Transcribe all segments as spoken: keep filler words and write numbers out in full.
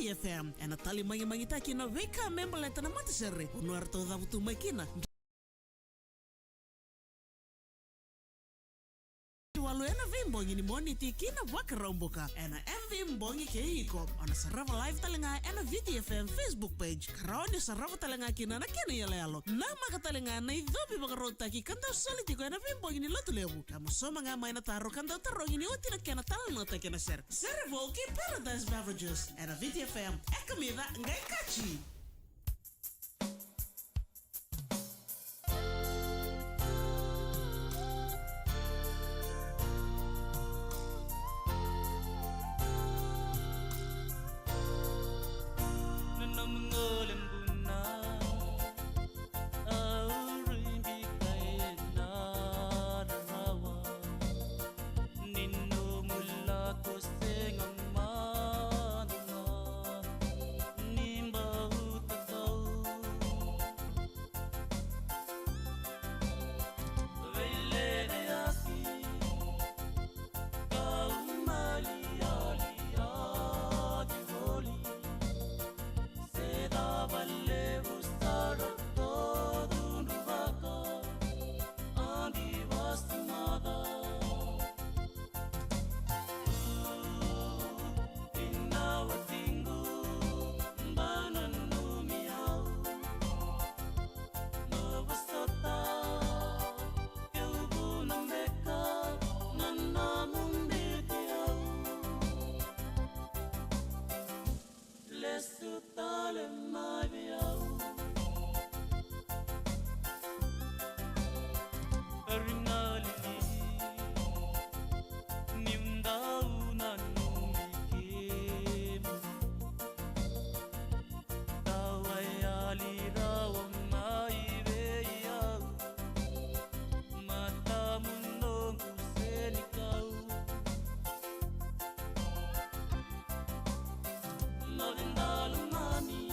F M. Ena tali magimagitaki na veika me baleta na matasere, vanua eratou cavutu mai kina. Walu ena veibogi ni Moniti ki na Vakaraubuka ena M V Bogi kei iko. O na sarava live tale ga ena V T F M Facebook page. Ka rawa ni sarava tale ga kina na kena iyaloyalo. Namaka tale ga na icovi vakarautaki ka dau soli tiko ena veibogi ni Lotulevu. Ka mo sauma ga mai na taro ka dau tarogi ni oti na kena talanoataki ena sere. Sere vou kei Paradise Beverages ena V T F M. E kamica qai kaci. Lesu tale mai vei au. Rinalili, niu dau nanumi kemuni. Dau a yali rawa mai vei au. Matamu noqu senikau. Mavindalu mani,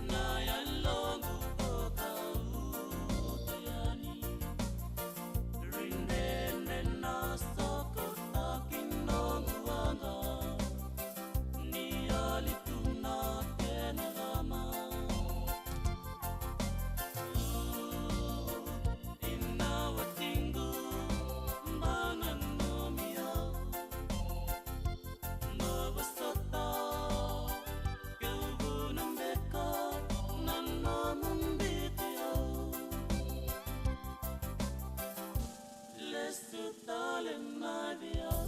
na yaloqu ko kauta yani. Ridredre na sokotaki noqu waqa, ni yali tu na kena lama. Ina watiqu, bau nanumi au. Mo vosota, keu vuna beka na nomu biuti au. Lesu tale mai vei au.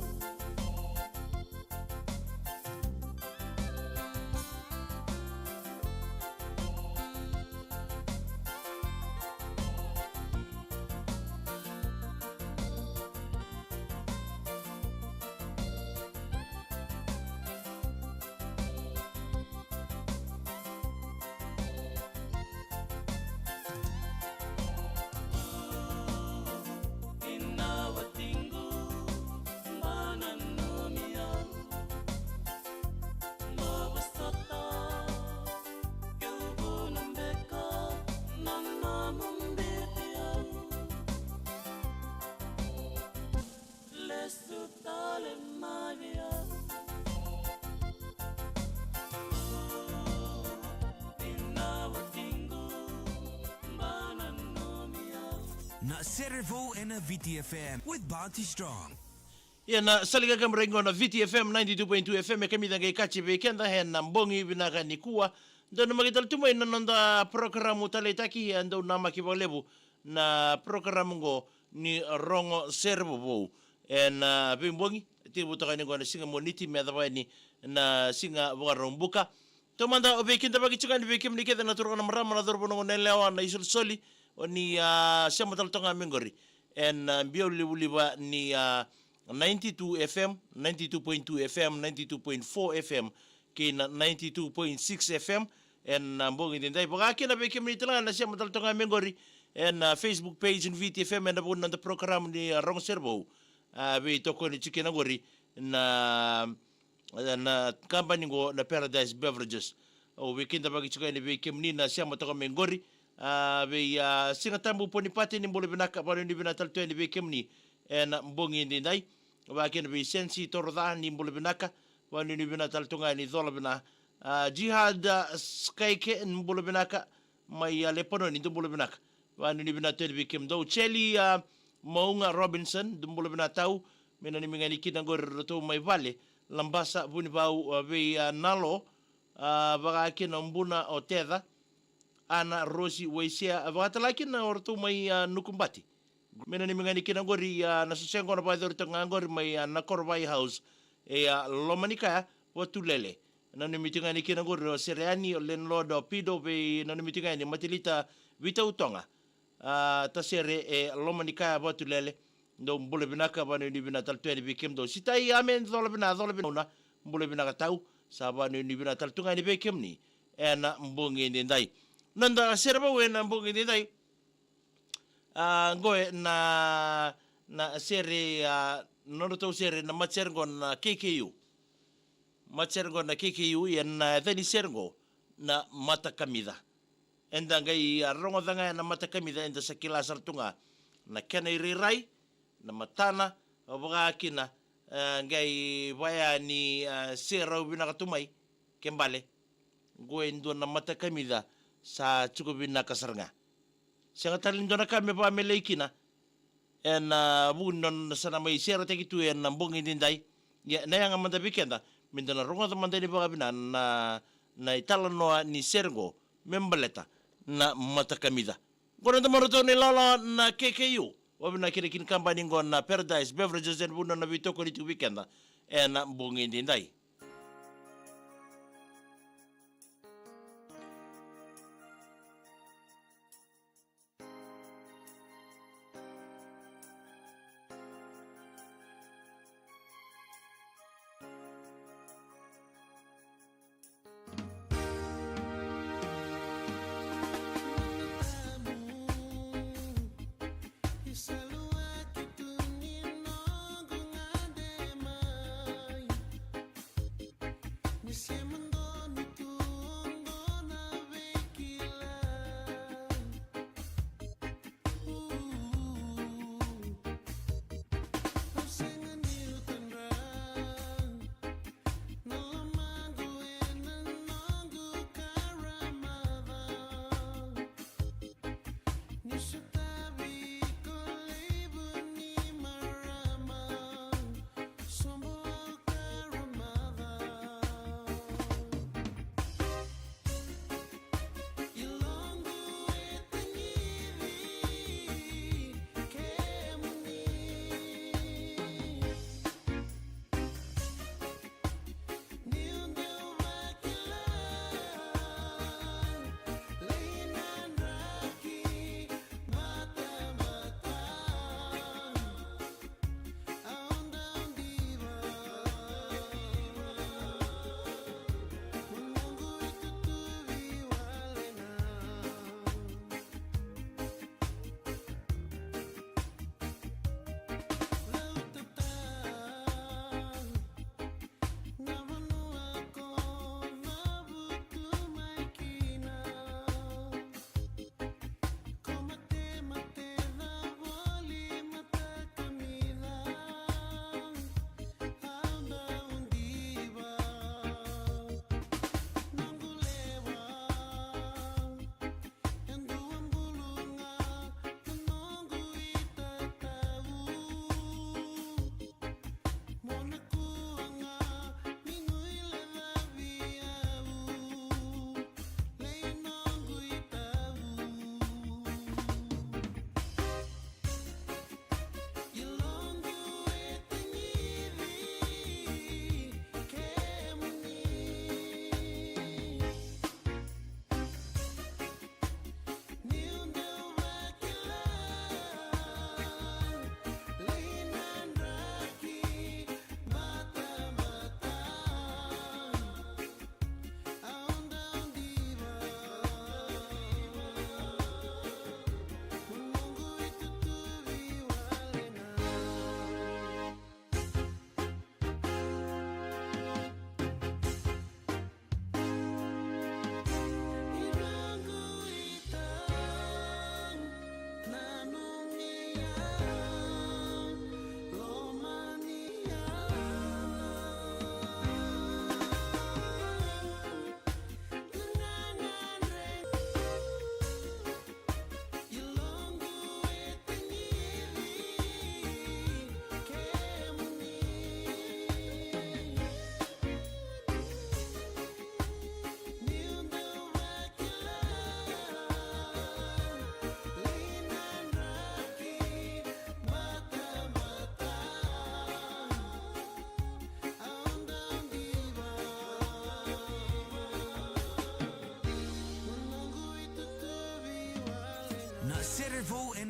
Lesu tale mai vei au. Ina watiqu, bau nanumi au. Na Sere Vou ena V T F M with Bounty Strong. Ia na sala ni qaqamu rai qo na V T F M ninety-two point two F M, e kamica qai kaci vei keda ena bogi vinaka nikua. Dou namaki tale tu mai na noda porokaramu taleitaki, e dou namaki vakalevu na porokaramu qo ni Rogo Sere Vou. Ena, ah, veibogi, tekivu toka yani qo na siga Moniti me yacova yani na siga Vakaraubuka. Taumada au veikidavaki tiko yani vei kemuni kece na turaga, na marama, na cauravou, na gone yalewa, na isolisoli, o ni, ah, sema tale toka ga mai qori ena, ah, biau livaliva ni, ah, ninety-two F M, ninety-two point two F M, ninety-two point four F M, kei na ninety-two point six F M ena, ah, bogi edaidai. Vaka kina vei kemuni tale ga na sema tale toka ga mai qori ena, ah, Facebook page ni V T F M ena vuku ni noda porokaramu ni, ah, Rogo Sere Vou. Ah, veitokoni tiko kina qori na, ah, na kabani qo na Paradise Beverages. Au veikidavaki tiko yani vei kemuni na sema toka mai qori. Ah, vei, ah, Sigatabu Ponipate, ni bula vinaka, vakanuinui vinaka tale tu yani vei kemuni ena bogi edaidai. Vaka kina vei Sensi Toroca, ni bula vinaka, Vanuinui vinaka tale tu ga yani, cola vinaka. A, Jihad, a, Skaike, bula vinaka. Mai, a, Lepanoni, dou bula vinaka. Vanuinui vinaka tu yani vei kemudou. Cheli, a, Mauga Robinson, dou bula vinaka tau. Me nanumi ga yani kina qori ratou mai vale. Labasa, Vunivau, a, vei, a, Nalo. A, vaka kina o Buna o Teca. Ana Rosi Waisea, a, vaka tale ga kina o ratou mai, a, Nukubati. Me nanumi ga yani kina qori, a, na sese qo na vakayacori toka ga qori mai, a, Nakorovai House. E, a, Lomanikaya, Vatulele. Nanumi tiko ga yani kina qori o Sereani, o Lenlord, o Pido, vei nanumi tiko ga yani Matilita Vitautoga. A, Tasere e Lomanikaya, Vatulele. Dou bula vinaka, vanuinui vinaka tale tu yani vei kemudou. Sitai, amen, cola vinaka, cola vinaka. Bula vinaka tau, sa vanuinui vinaka tale tu ga yani vei kemuni. Ena bogi edaidai. Noda sere vou ena bogi edaidai. A, qo e na, na sere, a, nodratou sere na matasere qo na K K U. Matasere qo na K K U, ia na yaca ni sere qo na Matakamica. Eda qai, a, rogoca ga ena Matakamica, eda sa kila sara tu ga na kena irairai, na matana, vaka kina, e, qai vaya ni, e, serau vinaka tu mai, ke bale. Qo e dua na Matakamica sa tiko vinaka sara ga. Sega tale ni dua na ka me vakamelei kina ena vuku ni nona sa na mai seretaki tu ena bogi edaidai. Ia, na yaga mada vei keda, meda na rogoca mada ni vakavinaka na, na italanoa ni sere qo me baleta na Matakamica. Qo na domodratou na ilawalawa na K K U. Vakavinavinaka kina ki na kabani qo na Paradise Beverages ena vuku ni nona veitokoni tiko vei keda ena bogi edaidai.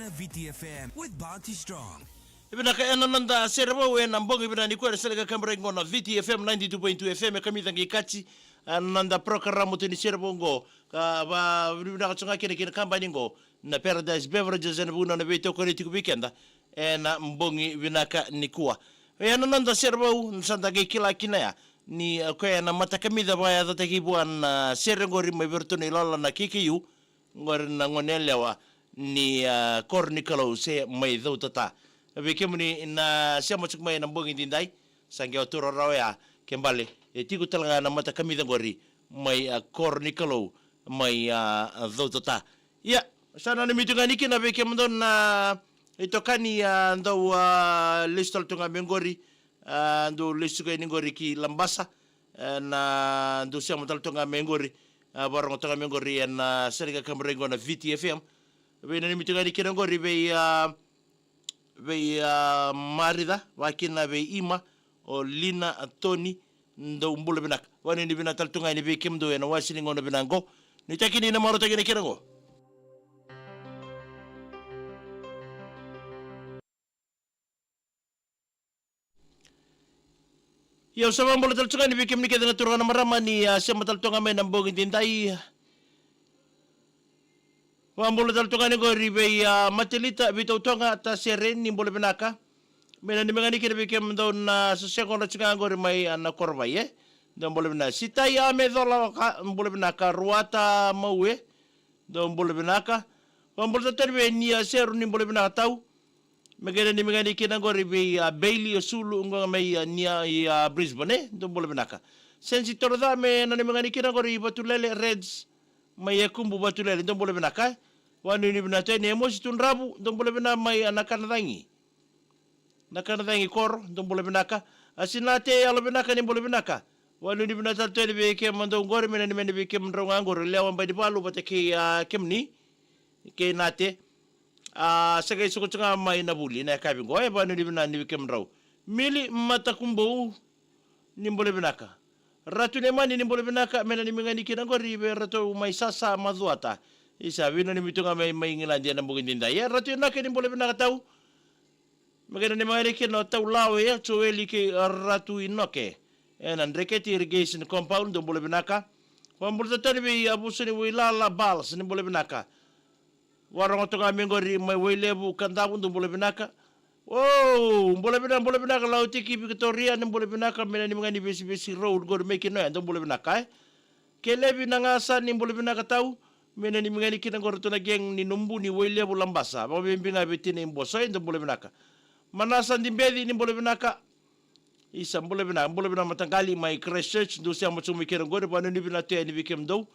Na V T F M with Bounty Strong. E vinaka, ena noda sere vou ena bogi vinaka nikua ena sere kakamera qo na V T F M ninety-two point two F M, e kamica qai kati, a, na noda porokaramu tu ni sere vou qo, ka vakavinavinaka tu ga kina ki na kabani qo na Paradise Beverages ena vuku ni nona veitokoni tiko vei keda ena bogi vinaka nikua. Ena noda sere vou, sa da qai kila kina ya ni, a, koya na matakamica vakayacataki vua na sere qori mai vei iratou na ilala na K K U, qori na gone yalewa ni, a, Koro ni Kalou se mai Cautata. Vei kemuni na sema tiko mai ena bogi daidai, sa qai o tu rarawa ya, ke bale e tiko tale ga na matakamica qori mai, a, Koro ni Kalou mai, a, Cautata. Ia, sa nanumi tu ga ni kina vei kemudou na itokani, a, dau, a, lesu tale tu ga mai qori, a, dau lesu ga yani qori ki Labasa, e, na dau sema tale tu ga mai qori, a, vakarorogo tu ga mai qori ena sere kakamera qo na V T F M. Veinanumi tu ga ni kina qori vei, a, vei, a, Marica, vakakina vei Ima, o Lina, a, Toni, dou bula vinaka. Vanuinui vinaka tale tu ga yani vei kemudou ena wase ni gauna vinaka qo. Nuitaki ni na marautaki na kena qo. Ia, au sa vakabula tale tu ga yani vei kemuni kece na turaga na marama ni, a, sema tale tu ga mai na bogi daidai. Vakabula tale tu ga yani qori vei, a, Matelita Vitautoga Tasere, ni bula vinaka. Me nanumi ga ni kina vei kemudou na soseqo na tiko ga qori mai, a, na Korovai, e. Dou bula vinaka. Sitai, a, Mecola Waka, bula vinaka. Ruata Maue, dou bula vinaka. Vakabula tale tu yani vei Nia Seru, ni bula vinaka tau. Me qai nanumi ga ni kina qori vei, a, Bailey Sulu, qo ga mai, a, Nia, i, a, Brisbane, e, dou bula vinaka. Sensi Toroca, me nanumi ga ni kina qori Vatulele Reds, mai Yakubu Vatulele, dou bula vinaka, e. Vanuinui vinaka tu yani Emosi Tudravu, dou bula vinaka mai, a, Nakanacagi. Nakanacagi Koro, dou bula vinaka. A, Sinate Yalovinaka, ni bula vinaka. Vanuinui vinaka tale tu yani vei kemudou qori, me nanumi yani vei kemudrau ga qori, Lewa Baidivalu vata kei, a, kemuni kei Nate. A, sa qai suka tu ga mai na vuli na yakavi qo, e, vanuinui vinaka yani vei kemudrau. Mili Matakubou, ni bula vinaka. Ratu Nemani, ni bula vinaka, me nanumi ga ni kina qori vei ratou mai Sasa Macuata. Isa, veinanumi tu ga mai, mai Igiladi ena bogi daidai. E, Ratu Inake, ni bula vinaka tau. Me qai nanumi ga ni kina o Taulawe, e, Joeli kei Ratu Inoke. Ena Dreketi Irrigation Compound, dou bula vinaka. Vakabula tale tu yani vei, a, Vuso ni Wailala Bals, ni bula vinaka. Vakarorogo tu ga mai qori mai Wailevu Kadavu, dou bula vinaka. O, bula vinaka, bula vinaka Lautiki Victoria, ni bula vinaka, me nanumi ga ni Vesivesi Road qori mai kina, e, dou bula vinaka, e. Kelevi Nagasa, ni bula vinaka tau. Me nanumi ga ni kina qori tu na gang ni Nubuni, Wailevu, Labasa. Vakabibi ga vei Tina Iboso, e, dou bula vinaka. Manasa Dibeci, ni bula vinaka. Isa, bula vinaka, bula vinaka mataqali mai Christchurch, dou sema tu mai kina qori, vanuinui vinaka tu yani vei kemudou.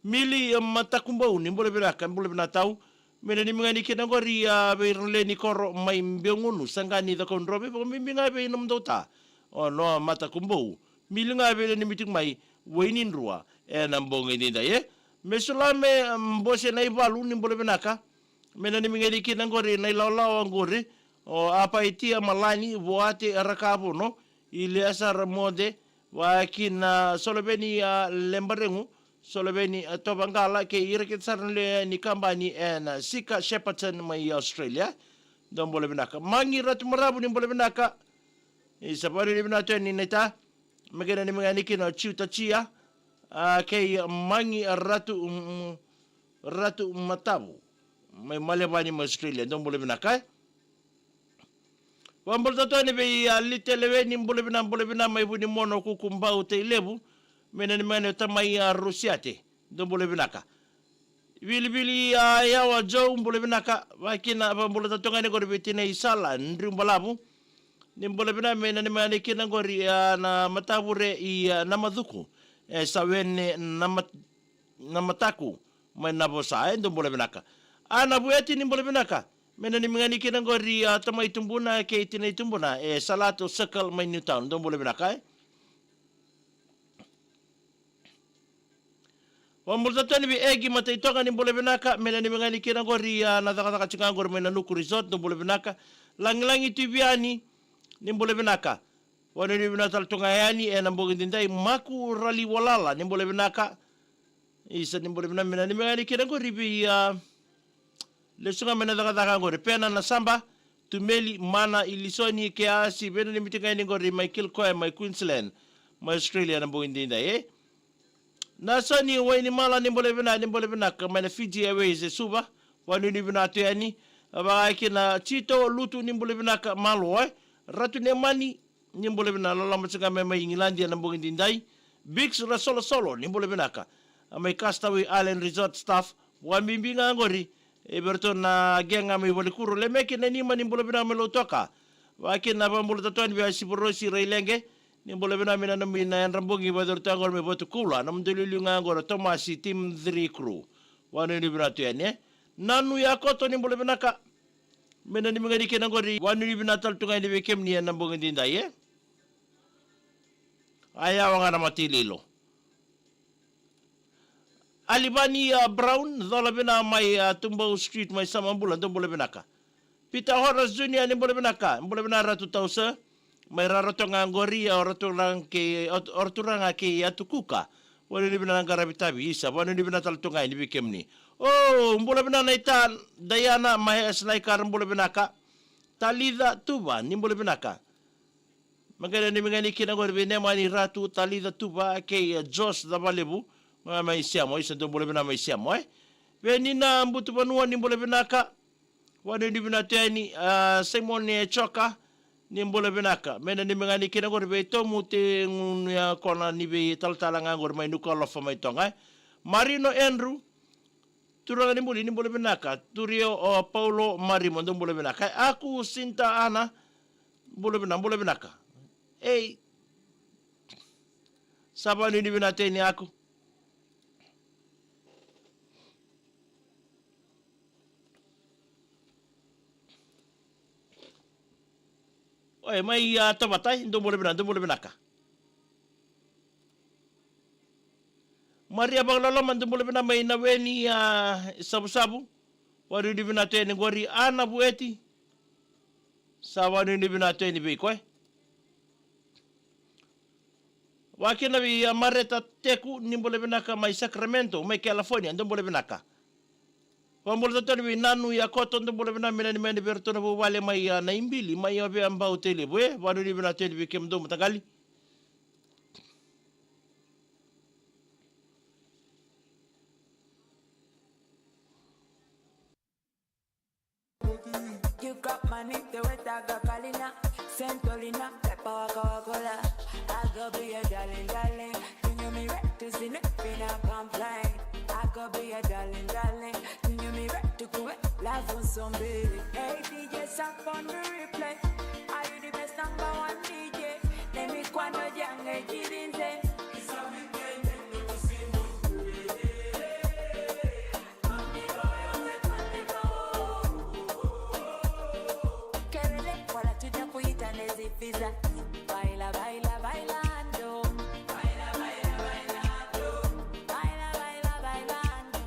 Mili, e, Matakubou, ni bula vinaka, bula vinaka tau. Me nanumi ga ni kina qori, a, vei ira na lewe ni koro mai Beugunu, Saqani, Cakaudrove, vakabibi ga vei nomudou ta o Noa Matakubou. Mili ga veinanumi tiko mai Wainidrua ena bogi daidai, e. Mesulame, e, Bose Naivalu, ni bula vinaka. Me nanumi ga ni kina qori na ilawalawa qori, o Apaitia Malani, Voate Rakavono, Ileasa Ramode, vakakina Soloveni, a, Lebaregu, Soloveni, a, Tovaqala, kei ira kece sara na lewe ni kabani ena Sika Shepparton mai Australia. Dou bula vinaka. Magi Ratu Maravu, ni bula vinaka. Isa, vanuinui vinaka tu yani naita. Me qai nanumi ga ni kina o Jiu Tatia, a, kei Magi Ratu, mm, Ratu Matavu mai Malevani mai Australia, dou bula vinaka, e. Vakabula tale tu yani vei, a, Lite Lewe, ni bula vinaka, bula vinaka mai Vunimono, Kukubau, Tailevu. Me nanumi ga ni o tamai, a, Rosiate, dou bula vinaka. Vilivili, a, Yawa Joe, bula vinaka. Vakakina, vakabula tale tu ga yani qori vei Tina Isala, Driu Balavu. Ni bula vinaka, me nanumi ga ni kina qori, a, na Matavure i, a, Namacuku. E, Sawene Namat-, Namataku mai Navosa, e, dou bula vinaka. A, na Vueti, ni bula vinaka. Me nanumi ga ni kina qori, a, tamai Tubuna kei tinai Tubuna, e, Salato Circle mai Newtown, dou bula vinaka, e. Vakabula tale tu yani vei Egi Mataitoka, ni bula vinaka, me nanumi ga ni kina qori, a, na cakacaka tiko ga qori mai Nanuku Resort, dou bula vinaka. Lagilagi Tuiviani, ni bula vinaka. Vanuinui vinaka tale tu ga yani ena bogi daidai. Maku Rali Walala, ni bula vinaka. Isa, ni bula vinaka, me nanumi ga ni kina qori vei, a, Lesu ga mai na cakacaka oqori, Pena na Saba, Tumeli, Mana, Ilisoni, Keasi, vei na ni miti ga yani oqori mai Kilcoy, mai Queensland, mai Australia na bogi daidai, e. Na Soni Wainimala ni bula vinaka, ni bula vinaka, mai na Fiji Airways e Suva, vanuinui vinaka tu yani, vaka kina Tito Lutu ni bula vinaka, malo, e. Ratu Nemani, ni bula vinaka, loloma tiko ga mai, mai Igiladi ena bogi daidai. Bix Rasolosolo, ni bula vinaka. A mai Castaway Island Resort staff, vakabibi ga oqori, e vei iratou na gang mai Valikuro. Lemeki Nainima, ni bula vinaka mai Lautoka. Vaka kina na vakabula totoni vei Siporosi Raileqe, ni bula vinaka mai na nomu na yadra bogi, vakacauri tu oqori mai Vatukoula, na nomudrau iliuliu ga oqori o Tomasi Team three Crew. Vanuinui vinaka tu yani, e. Nanu Yakoto, ni bula vinaka. Me nanumi ga ni kina oqori, vanuinui vinaka tale tu ga yani vei kemuni ena bogi daidai, e. A yawa ga na mata i Lilo. Alivani, a, Brown, cola vinaka mai, a, Tubau Street mai Samabula, dou bula vinaka. Peter Horace Junior, ni bula vinaka, bula vinaka Ratu Tausa. Mai Rarotonga oqori, a, o Raturaga kei, o, o Raturaga kei Atukuka. Vanuinui vinaka na qaravi tavi, isa, vanuinui vinaka tale tu ga yani vei kemuni. O, bula vinaka na ita, Diana, mai Esnaikara, bula vinaka. Talica Tuva, ni bula vinaka. Me qai nanumi ga ni kina oqori vei Nemani, Ratu, Talica Tuva kei, e, Jos Cavalevu, ga mai Siamo, isa, dou bula vinaka mai Siamo, e. Vei Nina Butuvanua, ni bula vinaka. Vanuinui vinaka tu yani, a, Simon, e, Joka, ni bula vinaka. Me nanumi ga ni kina oqori vei Tomu Tegunuyakona ni veitalatala ga oqori mai Nuku'alofa mai Toga, e. Marino Andrew, turaga ni buli, ni bula vinaka. Turio, o, Paulo Marimo, dou bula vinaka. Aku Sinta Ana, bula vinaka, bula vinaka. Ei. Sa vanuinui vinaka tu yani Aku. Oi, mai, a, Tavata, e, dou bula vinaka, dou bula vinaka. Maria Vakaloloma, dou bula vinaka mai Naweni, a, Savusavu. Vanuinui vinaka tu yani oqori, Ana Vueti. Sa vanuinui vinaka tu yani vei koya. Vaka kina vei, a, Mareta Teku, ni bula vinaka mai Sacramento, mai California, dou bula vinaka. Vakabula tale tu yani vei Nanu Yakoto, dou bula vinaka, me nanumi yani vei iratou na vuvale mai, a, Naibili, mai Ovea, Bau, Tailevu, e, vanuinui vinaka tu yani vei kemudou mataqali. You got money, the way that got Kalina, Santolina, Pepa Waka Wakola. I go be your darling, darling. You know me right to see nothing, I complain. I go be your darling, darling. You know me right to kuwe, love on somebody. Hey, D J, stop on the replay. Are you the best number one D J? Let me kwano jange jirinze. Kerele, wala tuja kuita nezi visa. Baila, baila, bailando. Baila, baila, bailando. Baila, baila, bailando.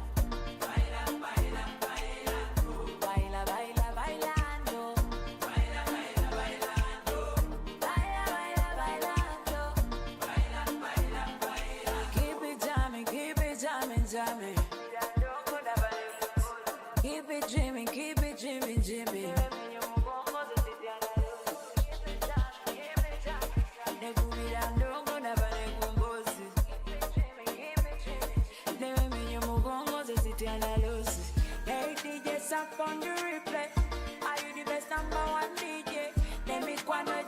Baila, baila, bailando. Baila, baila, bailando. Baila, baila, bailando. Baila, baila, bailando. Baila, baila, bailando. Keep it jamming, keep it jamming, jamming. Keep it dreaming, keep it dreaming, dreaming. Negumira ndongo na vale kumbozi. Newe menye mugongo zesitiana losi. Hey, D J, stop on the replay. Are you the best number one D J? Let me kwano.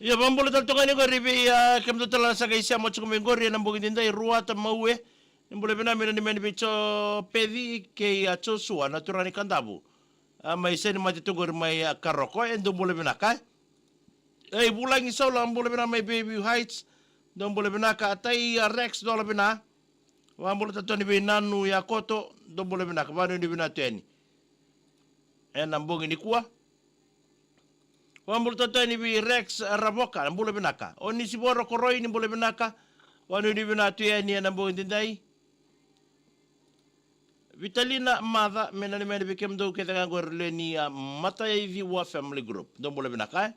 Ia, vakabula tale toka yani qori vei, a, kemudou tale na sa qai sema tiko mai qori ena bogi daidai, Ruata Maue. Ni bula vinaka, me nanumi yani vei Jopeci kei, a, Josua, na turaga ni Kadavu. A, mai Senimate tu qori mai, a, Karoko, e dou bula vinaka, e. Ei, Vulagi Saula, bula vinaka mai Bayview Heights, dou bula vinaka. A Tai, a, Rex, dola vinaka. Vakabula tale toka yani vei Nanu Yakoto, dou bula vinaka, vanuinui vinaka tu yani ena bogi nikua. Vakabula tale toka yani vei Rex Ravoka, bula vinaka. O Nisivoro Koroi, ni bula vinaka, vanuinui vinaka tu yani ena bogi daidai. Vitalina Maca, me nanumi yani vei kemudou kece ga qori lewe ni, a, Mataiciwa Family Group, dou bula vinaka, e.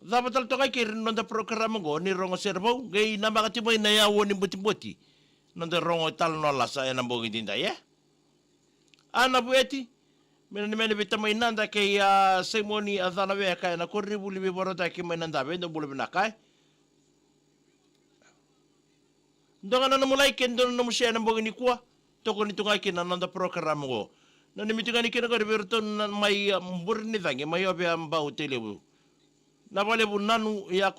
Cava tale toka i keri na noda program oqo ni Rogo Sere Vou, qai namaka tiko mai na yawa ni botiboti. Noda rogo italanoa lasa ena bogi daidai, e. Ana Vueti, me nanumi yani vei tamai Nada kei a Saimoni a Canavea kei na koronivuli veivakarautaki mai Nada, vei dou bula vinaka e. Dua ga na nomu like, dua na nomu share ena bogi nikua, tokoni tu ga kina na noda program oqo. Nanumi tu ga ni kina qori vei iratou na mai, a, Burenicagi, mai Ovea, Bau, Tailevu. Na vakalevu Nanu, ia